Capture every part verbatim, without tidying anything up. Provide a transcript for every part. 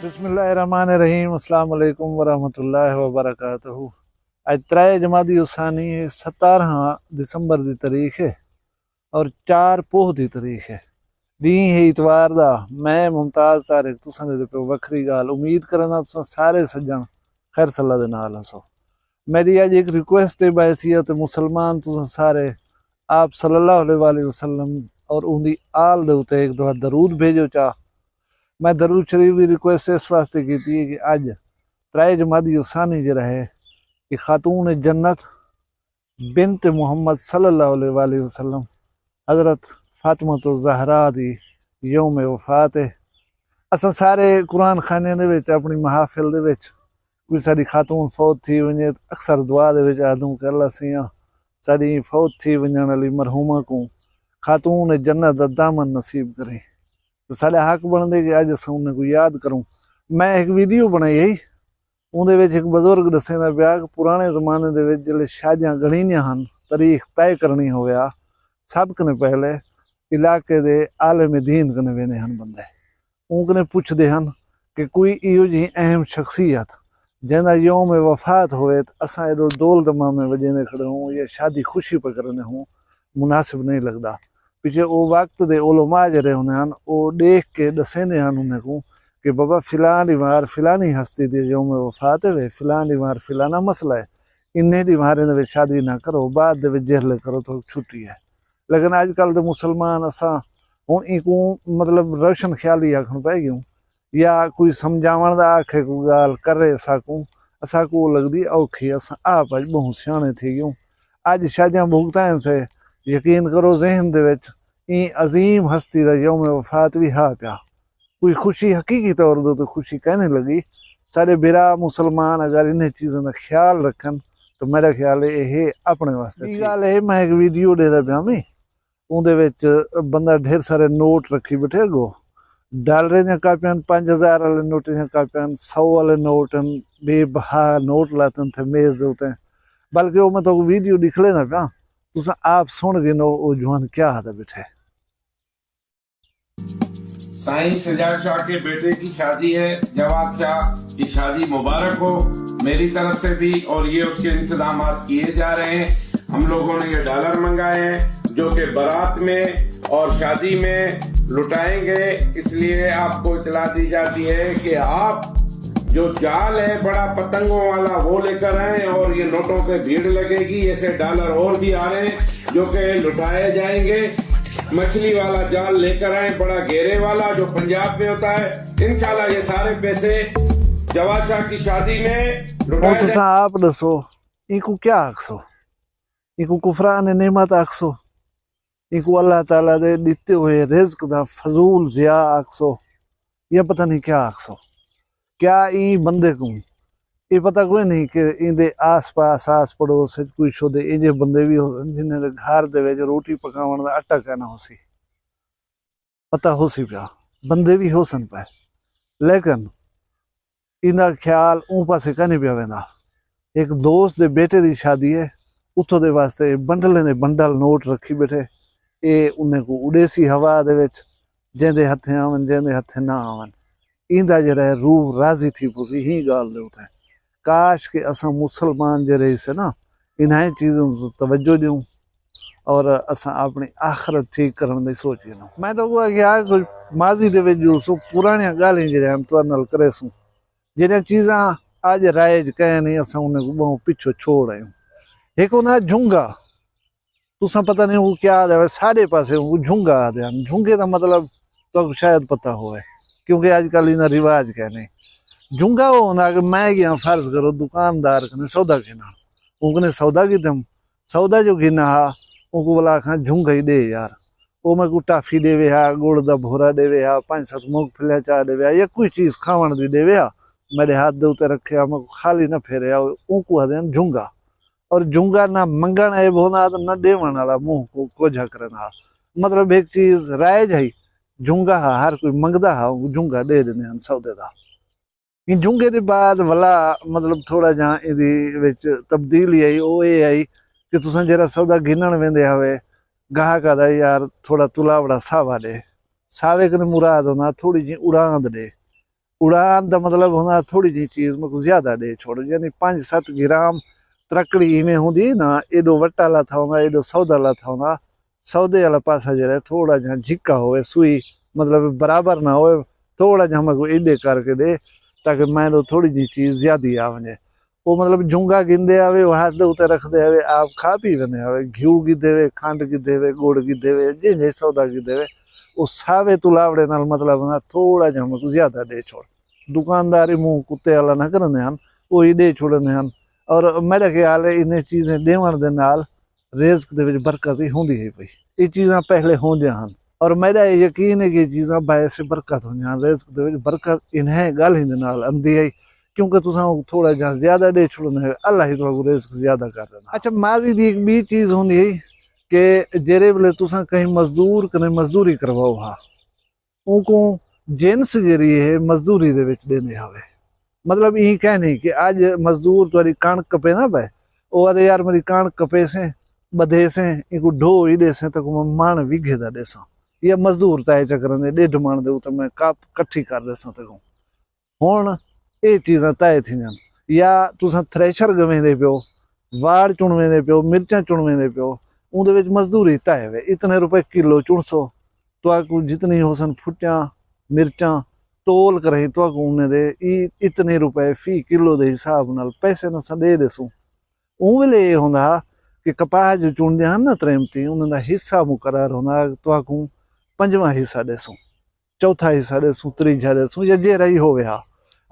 بسم اللہ الرحمن الرحیم۔ السلام علیکم ورحمۃ اللہ وبرکاتہ۔ اڄ ترے جمادی الثانی ہے، ستارہاں دسمبر دی تاریخ ہے اور چار پوہ دی تاریخ ہے۔ ݙینہہ ہے اتوار دا۔ میں ممتاز طارق تساں دے پیو وکھری ڳالھ۔ امید کرنا تساں سارے سڄݨ خیر صلاح دے نال ہسو۔ میݙی اڄ ہک ریکویسٹ ہے بحیثیت مسلمان، تساں سارے آپ صلی اللہ علیہ وآلہ وسلم اور اوندی آل دے اتے ہک دفعہ درود بھیجو چا۔ میں درود شریف دی ریکویسٹ اس واسطے کیتی ہے کہ اڄ ترے جمادی الثانی جیڑھا ہے، کہ خاتون جنت بنت محمد صلی اللہ علیہ وآلہ وسلم حضرت فاطمۃ الزہرا دی یوم وفات ہے۔ اساں سارے قرآن خوانیاں دے وچ، اپݨی محافل دے وچ کوئی ساݙی خاتون فوت تھی ونڄے، اکثر دعا دے وچ آہدوں کہ اللہ سئیاں، ساݙی فوت تھی ونڄݨ والی مرحومہ کوں خاتون جنت دا دامن نصیب کریں۔ تے ساݙا حق بݨدے کہ اڄ اساں انہیں کوں یاد کروں۔ میں ہک ویڈیو بݨائی ہئی، اوندے وچ ہک بزرگ ݙسیندا پیا کہ پراݨے زمانے دے وچ جیلے شادیاں ڳھݨیندیاں ہن، تاریخ طے کرݨی ہووے ہا، سب کنیں پہلے علاقے دے عالم دین کنیں ویندے ہن بندے۔ اوں کنیں پچھدے ہن کہ کوئی ایہو جہیں اہم شخصیت جیندا یوم وفات ہووے تے اساں ایݙو دول دمامے وڄیندے کھڑے ہوں یا شادی خوشی پئے کریندے ہوں، مناسب نئیں لڳدا۔ پچھے او وقت دے علماء جیڑھے ہوندے ہن، او ݙیکھ کے ݙسیندے ہن انہیں کوں کہ بابا فلاں ݙینہوار فلانی ہستی دی یوم وفات ہے، فلاں ݙینہوار فلانا مسئلہ ہے، انہیں ݙینہواریں دے وچ شادی نہ کرو، بعد دے وچ جیلھے کرو تاں چھٹی ہے۔ لیکن اڄ کل دے مسلمان اساں ہݨ اینکوں مطلب روشن خیالی آکھݨ پئے ڳیوں، یا کوئی سمجھاوݨ دا آکھے کوئی ڳالھ کرے ساکوں، اساکوں او لڳدی اوکھی، اساں آپ اڄ ٻہوں سیاݨے تھی ڳیوں۔ اڄ شادیاں بھگتائیں سے، یقین کرو ذہن دے وچ ایں عظیم ہستی دا یوم وفات وی ہا پیا۔ کوئی خوشی حقیقی طور دے تے خوشی کائنی لڳی۔ ساݙے بھرا مسلمان اگر انہیں چیزاں دا خیال رکھن تو میرا خیال ہے اے اپݨے واسطے ٻی ٹھیک۔ ڳالھ ہے، میں ہک ویڈیو ݙیہدا پیاں وی، اوندے وچ بندہ ڈھیر سارے نوٹ رکھی ٻیٹھے، اڳوں ڈالریں دیاں کاپیاں ہن، پنج ہزار والے نوٹیں دیاں کاپیاں ہن، سو والے نوٹ ہن، بے بہا نوٹ لاتن تھے میز دے اتے۔ بلکہ او میں تہاکوں ویڈیو ݙکھلیندا پیاں، تساں آپ سݨ گھنو او جوان کیا آہدا ٻیٹھے۔ سائیں شجاع شاہ کے بیٹے کی شادی ہے، جواد شاہ کی شادی مبارک ہو میری طرف سے بھی، اور یہ اس کے انتظامات کیے جا رہے ہیں۔ ہم لوگوں نے یہ ڈالر منگائے ہیں جو کہ بارات میں اور شادی میں لٹائیں گے، اس لیے آپ کو اطلاع دی جاتی ہے کہ آپ جو جال ہے بڑا پتنگوں والا وہ لے کر آئیں، اور یہ نوٹوں پہ بھیڑ لگے گی، ایسے ڈالر اور بھی آ رہے ہیں جو کہ لٹائے جائیں گے۔ مچھلی والا جال لے کر آئیں، بڑا گہرے والا جو پنجاب میں ہوتا ہے۔ انشاءاللہ یہ سارے پیسے جواد شاہ کی شادی میں ہݨ لٹائے جائیں۔ تساں آپ ݙسو، اینکوں کیا آکھسو؟ اینکوں کفران نعمت آکھسو؟ اینکوں اللہ تعالیٰ دے ݙتے ہوئے رزق دا فضول ضیاع آکھسو؟ یا پتہ نہیں کیا آکھسو؟ کیا ایں بندے کوں اے پتہ کوئی نہیں کہ ایندے آس پاس، آس پڑوس وچ کوئی شودے اینجھے بندے وی ہوسن جنہیں دے گھر دے وچ روٹی پکاوݨ دا اٹا کائنا ہوسی؟ پتہ ہوسی پیا، بندے وی ہوسن پئے، لیکن ایندا خیال اوں پاسے کائنی پیا ویندا۔ ہک دوست دے بیٹے دی شادی ہے، اتھوں دے واسطے اے بنڈلیں دے بنڈل نوٹ رکھی ٻیٹھے۔ اے انہیں کوں اݙیسی ہوا دے وچ، جیندے ہتھیں آون، جیندے ہتھیں نہ آون۔ ایندا جیڑھا ہے روح راضی تھی پوسی ہیں ڳالھ دے اتے۔ کاش کہ اساں مسلمان جیڑھے ہیسے نا، انہائیں چیزاں تے توجہ ݙیوں اور اساں اپݨی آخرت ٹھیک کرݨ دی سوچ گھنوں۔ میں تہاکوں آکھیا کجھ ماضی دے وچ ڄلسوں، پراݨیاں ڳالھیں جیڑھیاں ہن تہاݙے نال کریسوں۔ جیڑھیاں چیزاں اڄ رائج کائنی، اساں انہیں کوں ٻہوں پچھوں چھوڑ آئیوں۔ ہک ہوندا ہے جھنگا، تساں پتہ نہیں اونکوں کیا آہدے ہوئے، ساݙے پاسے اونکوں جھنگا آہدے ہن۔ جھنگے دا مطلب تہاکوں شاید پتہ ہووے، کیونکہ اڄ کل ایندا رواج کائنی۔ جھنگا او ہوندا کہ میں ڳیاں، فرض کرو، دکاندار کنے سودا گھنݨ، اوں کنے سودا گھدم، سودا جو گھنا ہا، اونکوں ولا آکھاں جھنگا ہی ݙے یار۔ او میکوں ٹافی ݙیوے ہا، ڳڑ دا بھورا ݙیوے ہا، پنج ست مونگ پھلیاں چا ݙیوے ہا، یا کوئی چیز کھاوݨ دی ݙیوے ہا، میݙے ہتھ دے اتے رکھے ہا، میکوں خالی نہ پھیرے ہا، اونکوں آہدے ہن جھنگا۔ اور جھنگا نہ منگݨ عیب ہوندا ہا تے نہ ݙیوݨ والا منہ کوں کوجھا کریندا ہا۔ مطلب ہک چیز رائج ہئی، جھنگا ہا، ہر کوئی منگدا ہا، اونکوں جھنگا ݙے ݙیندے ہن سودے دا۔ ایں جھنگے دے بعد ولا مطلب تھوڑا جہاں ایندی وچ تبدیلی آئی، او اے آئی کہ تساں جیڑھا سودا گھنݨ ویندے ہاوے، گاہک آہدا یار تھوڑا تلاوڑا ساوا ݙے۔ ساوے کنے مراد ہوندا تھوڑی جہیں اڑاند ݙے۔ اڑان دا مطلب ہوندا تھوڑی جہی چیز میکوں زیادہ ݙے چھوڑ، یعنی پنج ست گرام ترکڑی ایویں ہوندی نا، ایݙو وٹا لاتھا ہوندا، ایݙو سودا لاتھا ہوندا، سودے والا پاسا جیڑھا ہے تھوڑا جہا جھکا ہوئے، سوئی مطلب برابر نہ ہوئے، تھوڑا جہا میکوں ایݙے کر کے ݙے، تاکہ میں ݙو تھوڑی جہی چیز زیادہ آ ونڄے۔ او مطلب جھنگا گھندے آوے، او ہتھ دے اتے رکھدے آوے، آپ کھا پی ویندے آوے، گھیو گھدے وے، کھنڈ گھدے وے، گڑ گھدے وے، جیں جیں سودا گھدے وے، او ساوے تلاوڑے نال مطلب ہوندا تھوڑا جہا میکوں زیادہ ݙے چھوڑ۔ دکاندار ہی منہ کتے والا نہ کریندے ہن، او ہی ݙے چھوڑیندے ہن۔ اور میݙا خیال ہے انہیں چیزیں ݙیوݨ دے نال رزق دے وچ برکت ہی ہوندی ہے پئی۔ اے چیزاں پہلے ہوندیاں ہن اور میݙا اے یقین ہے کہ اے چیزاں باعث برکت ہوندیاں ہن۔ رزق دے وچ برکت انہیں ڳالھیں دے نال آندی ہے، کیونکہ تساں تھوڑا جہا زیادہ ݙے چھوڑیندے ہو، اللہ ہی تہاکوں رزق زیادہ کر ݙیندا۔ اچھا، ماضی دی ہک ٻی چیز ہوندی ہے کہ جیڑھے ویلے تساں کہیں مزدور کنے مزدوری کرواؤ ہا، اونکوں جنس جیڑھی ہے مزدوری دے وچ ݙیندے ہاوے۔ مطلب ایں کہہ نہیں کہ اڄ مزدور تہاݙی کݨک کپیندا پئے، او آہدے، یار میݙی کݨک کپیسیں، ٻدھیسیں، اینکوں ڈھو ہی ݙیسیں، تیکوں میں مݨ ویگھے دا ݙیساں، یا مزدور طے چا کریندے، ݙیڈھ مݨ دے اتے میں کپ کٹھی کر ݙیساں تیکوں۔ ہݨ اے چیزاں طے تھیندیاں ہن۔ یا تساں تھریشر ڳویندے پیو، واڑ چݨویندے پیو، مرچاں چݨویندے پیو، اوندے وچ مزدوری طے وے، اتنے روپے کلو چݨسو، تہاکوں جتنی ہوسن پھٹیاں، مرچاں، تول کرائیں، تہاکوں انہیں دے ای اتنے روپے فی کلو دے حساب نال پیسے نساں ݙے ݙیسوں۔ اوں ویلے اے ہوندا ہا کہ کپاہ جو چݨدیاں ہن نا تریمتیں، انہیں دا حصہ مقرر ہوندا ہا، تہاکوں پنجواں حصہ ݙیسوں، چوتھا حصہ ݙیسوں، تریجھا ݙیسوں، یا جیڑھا ہی ہووے ہا۔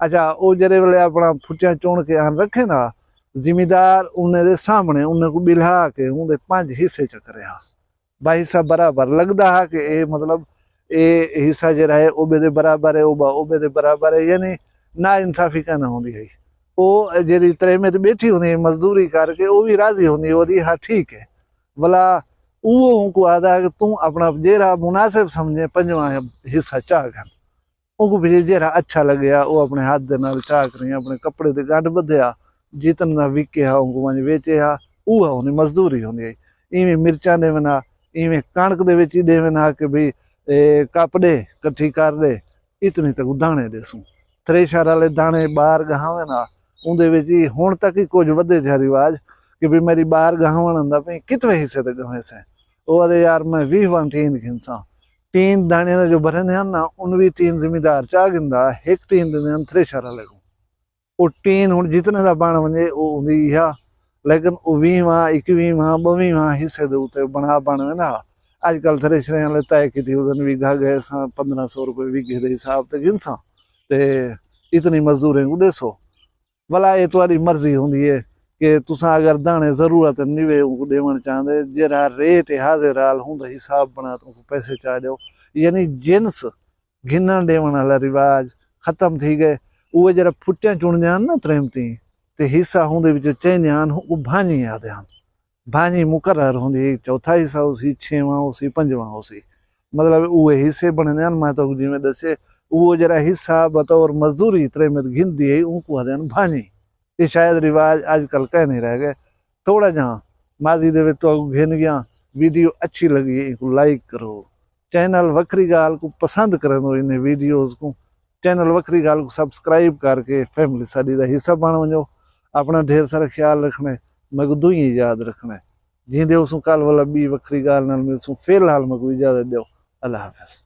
اچھا، او جیڑھے ویلے اپݨا پھٹیاں چݨ کے آن رکھیندا ہا، زمیندار انہیں دے سامݨے انہیں کوں ٻلھا کے اوندے پنج حصے چا کرے ہا۔ با حصہ برابر لڳدا ہا کہ اے مطلب اے حصہ جیڑھا ہے او ٻئے دے برابر ہے، او با او ٻئے دے برابر ہے، یعنی نا انصافی کائنا ہوندی ہئی۔ او جیڑھی تریمت ٻیٹھی ہوندی ہئی مزدوری کر کے، او وی راضی ہوندی، او آہدی ہا ٹھیک ہے۔ ولا اوہو اونکوں آہدا کہ توں اپݨا جیڑھا مناسب سمجھیں پنجواں حصہ چا گھن۔ اونکوں بھئی جیڑھا اچھا لڳیا، او اپݨے ہتھ دے نال چا کریں، اپݨے کپڑے تے ڳنڈھ ٻدھیا، جتنا وکے ہا اونکوں ونڄ ویچے ہا، اوہا اونی مزدوری ہوندی ہئی۔ ایویں مرچاں ݙیون ہا، ایویں کݨک دے وچ ہی ݙیون ہا کہ بھئی اے کپ ݙے، کٹھی کر ݙے، اتنی تیکوں داݨے ݙیسوں۔ تھریشر آلے داݨے ٻاہر ڳہاون ہا، اوندے وچ ہی ہݨ تک ہی کجھ ودھے تھیا رواج کہ بھئی میݙی ٻاہر ڳہاون آندا پئیں، کتویں حصے تے ڳہویسیں؟ او آہدے، یار میں ویہواں ٹین گھنساں۔ ٹین داݨیاں دا جو بھریندے ہن نا، انوی ٹین زمیندار چا گھندا، ہک ٹین ݙیندے ہن تھریشر آلے کوں۔ او ٹین ہݨ جتنے دا بݨ ونڄے، او اوندی ایہا، لیکن او ویہواں، اکویہواں، ٻویہواں حصے دے اتے بݨا بݨ ویندا ہا۔ اڄ کل تھریشریں آلے طے کیتی ہوندن، ویگھا ڳئے ساں پندرہ سو روپے ویگھے دے حساب تے گھنساں، تے اتنی مزدوریں کوں ݙیسو۔ ولا اے تہاݙی مرضی ہوندی ہے کہ تساں اگر داݨے ضرورت نیوے اونکوں ݙیوݨ چاہندے، جیڑھا ریٹ ہے حاضر حال ہوندا حساب بݨا تے اونکوں پیسے چا ݙیو۔ یعنی جنس گھنݨ ݙیوݨ والا رواج ختم تھی ڳئے۔ اوہے جیڑھا پھٹیاں چݨدیاں ہن نا تریمتیں، تے حصہ ہوندے وچوں چیندیاں ہن، اوکوں بھانڄی آہدے ہن۔ بھانڄی مقرر ہوندی ہئی، چوتھا حصہ ہوسی، چھیواں ہوسی، پنجواں ہوسی۔ مطلب اوہے حصے بݨیندے ہن، میں تہاکوں جیویں ݙسے، اوہو جیڑھا حصہ بطور مزدوری تریمت گھندی ہئی، اونکوں آہدے ہن بھانڄی۔ اے شاید رواج اڄ کل کائنی رہ ڳئے۔ تھوڑا جہاں ماضی دے وچ تہاکوں گھن ڳیاں۔ ویڈیو اچھی لڳی ہے، اینکوں لائک کرو۔ چینل وکھری ڳالھ کوں پسند کریندو انہیں ویڈیوز کوں۔ چینل وکھری ڳالھ کوں سبسکرائب کر کے فیملی ساݙی دا حصہ بݨ ونڄو۔ اپݨا ڈھیر سارا خیال رکھݨے، میکوں دوئیں یاد رکھݨے۔ جیندے ہوسوں کل ولا ٻی وکھری ڳالھ نال ملسوں۔ فی الحال میکوں اجازت ݙیو۔ اللہ حافظ۔